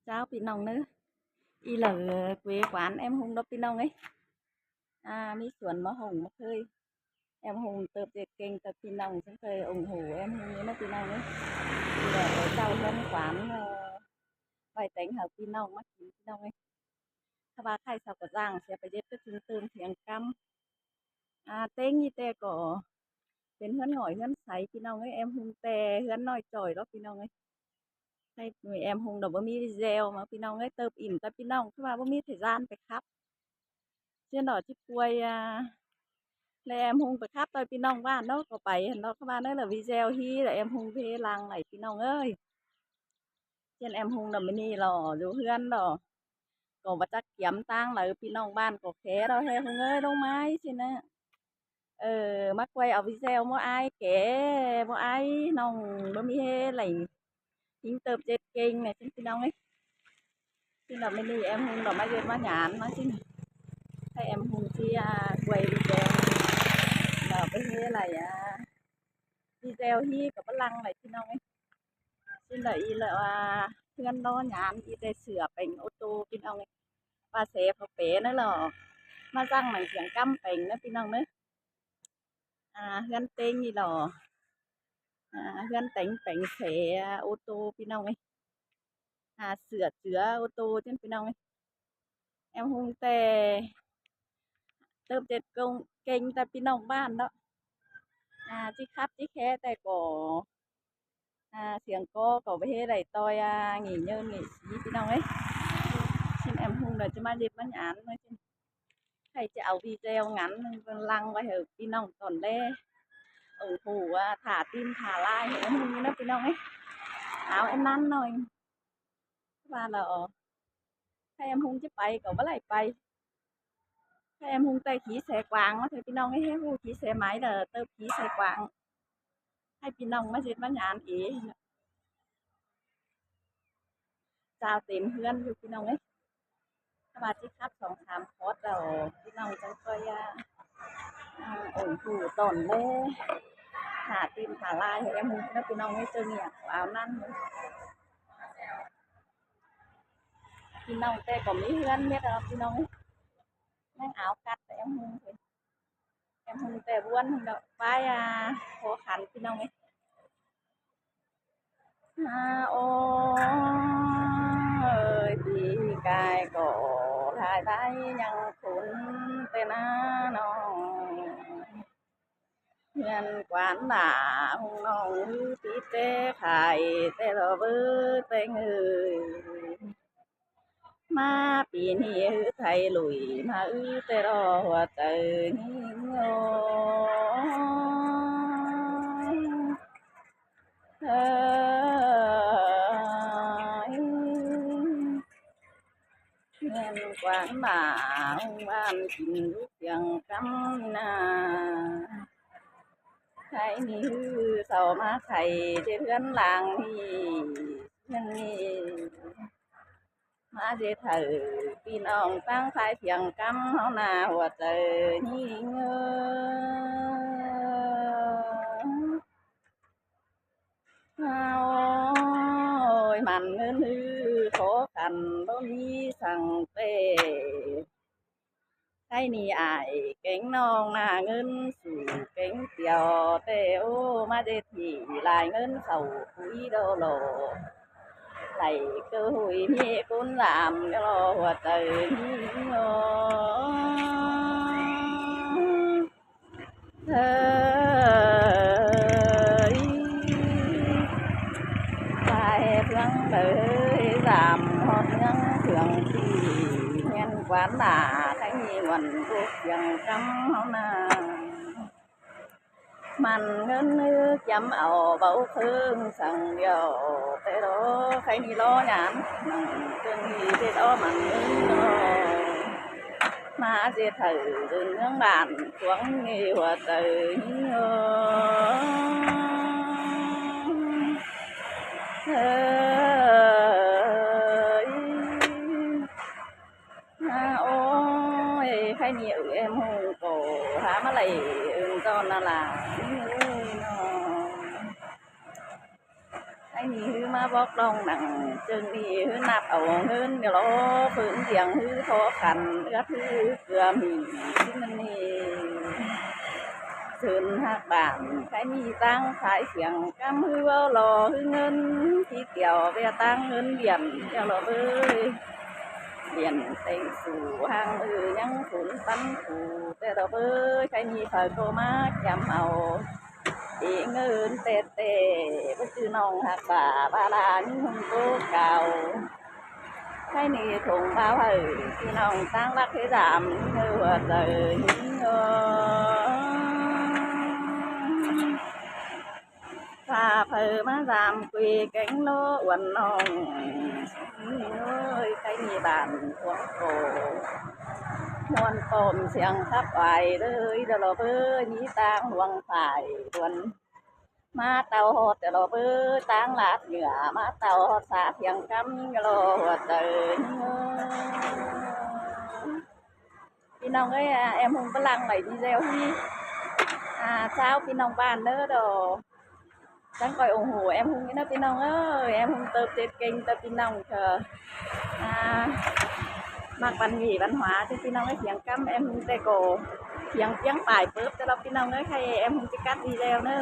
ເຈົ້າ ພີ່ນ້ອງເດີ ອີ່ເຫຼີເກວກວານແອມຮຸງເນາະ ພີ່ນ້ອງເອີຍ. ອ່າ ມີສວນມະຫົງມະເຂີຍ ແອມຮຸງເຕີບເຈັດເກັ່ງ ແຕ່ພີ່ນ້ອງເຊິ່ງເຄີຍອົງໂຫແອມຮຸງນີ້ນະ ພີ່ນ້ອງເອີຍ. ນີ້ແຫຼະ ເຈົ້າເຮືອນກວານ ເອີ ໄວ້ແຕ່ງໃຫ້ພີ່ນ້ອງມາກິນ ພີ່ນ້ອງເອີຍ. ຖ້າວ່າໃຄເຊົາກໍຈ້າງ ເສຍປະໂຫຍດກໍຈຶ່ງເຕີມຖຽງກຳ. ອ່າ ເຕັງນີ້ແຕ່ກໍເປັນເຮືອນຫງອຍເຮືອນໃສ ພີ່ນ້ອງເອີຍ. ແອມຮຸງແຕ່ເຮືອນນ້ອຍຈ່ອຍດອກ ພີ່ນ້ອງເອີຍ. ໃຫ້ແອມຮຸງດອກ ບໍ່ມີວີແຊວມາ ພີ່ນ້ອງເອີຍ. ເຕີບອີ່ມແຕ່ພີ່ນ້ອງ ຄືວ່າບໍ່ມີໄທຍານໄປຂັບ ເຊັ່ນດອກ ຈິປ່ວຍ ອ່າ ແລະ ແອມຮຸງໄປຂັບຕໍ່ພີ່ນ້ອງບ້ານເນາະ ກໍໄປຫັ້ນດອກ ຄືວ່ານັ້ນແຫຼະ. ວີແຊວຮີ ແລະ ແອມຮຸງເພລັງໄຫຼ ພີ່ນ້ອງເອີຍ. ເຊັ່ນແອມຮຸງດອກ ມື້ນີ້ຫຼໍ່ຢູ່ເຮືອນດອກ ກໍບໍ່ຈັກກຽມຕາງໃດ ພີ່ນ້ອງບ້ານກໍແຄດອກ ແຮຮຸງເອີຍ ລົງມາຊີ້ນະ. ເອີ ມາກວຍເອົາວີແຊວ ບໍ່ອາຍແກ ບໍ່ອາຍນ້ອງ ບໍ່ມີເຮໄຫຼ ຍິງເຕີບເຈັດເກັ່ງແມ່ນ ພີ່ນ້ອງເອີຍ. ຊິດອກ ມື້ນີ້ແອມຮຸງດອກ ມາເຮັດມາຫຍານມາຊິ ໃຫ້ແອມຮຸງຊິ ອາ ກວຍວີແຊວ ດອກໄປເຮໄຫຼ ອາ ວີແຊວຮີກໍບໍ່ລັງໄຫຼ ພີ່ນ້ອງເອີຍ. ຊິດອກ ອີ່ເລີວ່າເຮືອນລໍຫຍານ ອີ່ແຕ່ເສືອແປງໂອໂຕ ພີ່ນ້ອງເອີຍ. ວ່າແສເຂົາແປນັ້ນລະ ມາສ້າງໜັງສຽງກຳແປງເດີ ພີ່ນ້ອງເດີ. ອ່າ ເຮືອນເຕັງນີ້ຫຼໍ່ ອ່າ ເຮືອນເຕັງແປງແສໂອໂຕ ພີ່ນ້ອງເອີຍ. ອ່າ ເສືອເສືອໂອໂຕຈັ່ງ ພີ່ນ້ອງເອີຍ. ແອມຮຸງແຕ່ເຕີບເຈັດເກັ່ງ ເກັ່ງແຕ່ພີ່ນ້ອງບ້ານເນາະ. ອ່າ ຈິຂັບຈິແຄແຕ່ກໍ ອ່າ ສຽງກໍກໍບໍ່ເຮັດໄດ້ຕໍ່ຍາ ຫງີເຍີນຫງີສີ ພີ່ນ້ອງເອີຍ. ຊິນແອມຮຸງດອກ ຈະມາເຮັດມາຫຍານມາຊິ ໃຜຈະເອົາວີແຊວຫຍັງ ເບິ່ງຫຼັງໄວ້ໃຫ້ພີ່ນ້ອງຕອນແລ. ໂອ້ໂຫ ຖ້າຕີນຖ້າລາຍໃຫ້ແອມຮຸງເດີ ພີ່ນ້ອງເອີຍ. ເອົາອັນນັ້ນໜ້ອຍ ວ່າແລ້ວ ໃຜແອມຮຸງຈະໄປກໍບໍ່ໄດ້ໄປ. ໃຜແອມຮຸງແຕ່ຂີ່ແສກວາງມາເທີ ພີ່ນ້ອງເອີຍ. ໃຜຮູ້ຂີ່ແສໄໝ ແລ້ວເຕີບຂີ່ແສກວາງ ໃຫ້ພີ່ນ້ອງມາເຮັດມາຫຍານເອງ. ຊາວເຕັມເຮືອນຢູ່ ພີ່ນ້ອງເອີຍ. ຖ້າວ່າຊິຂັບສອງສາມຄອດແລ້ວ ພີ່ນ້ອງຈັ່ງຄ່ອຍ ອາ ໂອ້ໂຫ ຕອນແລ ຖ້າຕີນຖ້າລາຍໃຫ້ແອມຮຸງເດີ ພີ່ນ້ອງເອີຍ. ເຈົ້ານີ້ເອົານັ້ນ ພີ່ນ້ອງແຕ່ກໍມີເຮືອນເຮັດແລ້ວ ພີ່ນ້ອງເອີຍ. ຍັງອາວກັດແຕ່ແອມຮຸງເພິ່ນ ແອມຮຸງແຕ່ບ້ວນເພິ່ນດອກ ປາຍ ອາ ພໍຂັນ ພີ່ນ້ອງເອີຍ. ອາ ໂອ້ຍ ປີກາຍກໍຫຼາຍຫຼາຍ ຍັງຄົນແຕ່ໜ້ານ້ອຍ ເຮືອນກວານໜ້າຫ້ອງນ້ອງ ຫຼື ຕິດແຕ່ຂາຍແຕ່ລະເບີແຕ່ງເອີຍ. ມາປີນີ້ຄືໄທລຸຍ ມາອືແຕ່ລໍຫົວໃຈນີ້ໂອຍ ເອີຍ ແມ່ນກວານມາໂຮງບານກິນຢູ່ກຽງກຳນາ ໃຜນີ້ຄືເຊົາມາໄຂເຮັດເຮືອນຫຼັງນີ້ ເຮືອນນີ້ ມາເຮັດໃຫ້ພີ່ນ້ອງຕັ້ງສາຍພຽງກຳເຮົາໜ້າຫົວໃຈຍິງເອີຍ. ໂອ້ຍ ໝັ້ນເງິນຮືຂໍຂັນບໍ່ມີສັງເຕ ໃຊ້ໜີ້ອ້າຍແກງນ້ອງໜ້າເງິນສູ່ແກງຕຽວແຕ່ໂອ ມາເດັດທີ່ລາຍເງິນເຂົ້າຄຸຍໂດໂລ ໄຫຼເກີຫຸຍມີກຸນລາມໂລຫົວໃຈນີ້ໂອ ເອີຍ ສາຍເພື່ອງເອີຍ ສາມຮອດເມືອງເຄືອງທີ່ ແມ່ນກວານໜ້າໃຫ້ມີມ່ວນທຸກພຽງກຳເຮົານາ ໝັ້ນເງິນນຶກຈຳເອົາເບົາເຄິ່ງສັງດຽວ ແຕ່ລໍໃຄນີ້ລໍຍາມນັ່ງເຄິ່ງນີ້ເດັດອອກໝັ້ນເງິນລໍ ມາເສດໃຫ້ເດີນເມືອງບ້ານ ຂວາງໃນຫົວໃຈນີ້ເອີຍ ເອີຍ ອາ ໂອ້ຍ ໃຄນີ້ເອີຍ ເອັມຮູ້ກໍຫາມາໄລ່ເອີ້ນຕອນນະລາເອີຍເນາະ ໃຄ ນີ້ຄືມາບອກນ້ອງໜັງ ເຈີງນີ້ຄືນັບເອົາເງິນດຽວລໍ ເພິ່ນດຽງຄືພໍຂັນ ເອື້ອຄືເກືອມີ ທີ່ມັນນີ້ເຊີນຮັກບ້ານ ໃຜມີຕັງຂາຍສຽງກຳ ຄືເວົ້າລໍຄືເງິນທີ່ດຽວ ແວ່ຕັງເງິນວຽນດຽວລໍເອີຍ ວຽນແຕ່ງສູ່ຫາງເອີຍ ຍັງຝົນປັນຄູ່ແຕ່ດອກເອີຍ ໃຜມີເຂົາກໍມາຈຳເອົາ ເອເງິນແຕ່ແຕ່ ບໍ່ຈື່ນ້ອງຮັກບາບາລານຫົງໂຕເກົ່າ ໃຜນີ້ຖົງບາໄວ້ ພີ່ນ້ອງຕັ້ງຫຼັກເທດາມ ເອີ ຫົວໃຈຍິງເອີ ຖ້າເຜີມາສາມກຸຍແກງໂລອ້ວນນ້ອງ ເອີຍ ໃຜມີບ້ານຂອງໂຕ ມ່ວນປ້ອມສຽງຂັບໄຫວເລີຍ ດອລອບເອີຍ ມີຕາງຫຼວງຝ້າຍດວນ ມາເຕົ້າຮອດ ດອລອບເອີຍ ຕາງລາດເໜືອ ມາເຕົ້າຮອດສາສຽງຄຳ ດອລອບຫົວໃຈ ພີ່ນ້ອງເອີຍ ແອມຮຸງກຳລັງໄຫຼດີແລ້ວ ຊາວພີ່ນ້ອງບ້ານເດີ ດອ ຈັ່ງຂ້ອຍໂອໂຫ ແອມຮຸງນີ້ນະ ພີ່ນ້ອງເອີຍ ແອມຮຸງເຕີບເຈັດເກັ່ງເຕີບ ພີ່ນ້ອງເອີຍ ມັກບັນຫວີບັນຫວາເດີ ພີ່ນ້ອງເອີຍ ສຽງກຳແອມຮຸງແຕ່ກໍສຽງປຽງປາຍເປີບ ແຕ່ລະ ພີ່ນ້ອງເອີຍ ໃຄແອມຮຸງຈະກັດດີແລ້ວເນີ.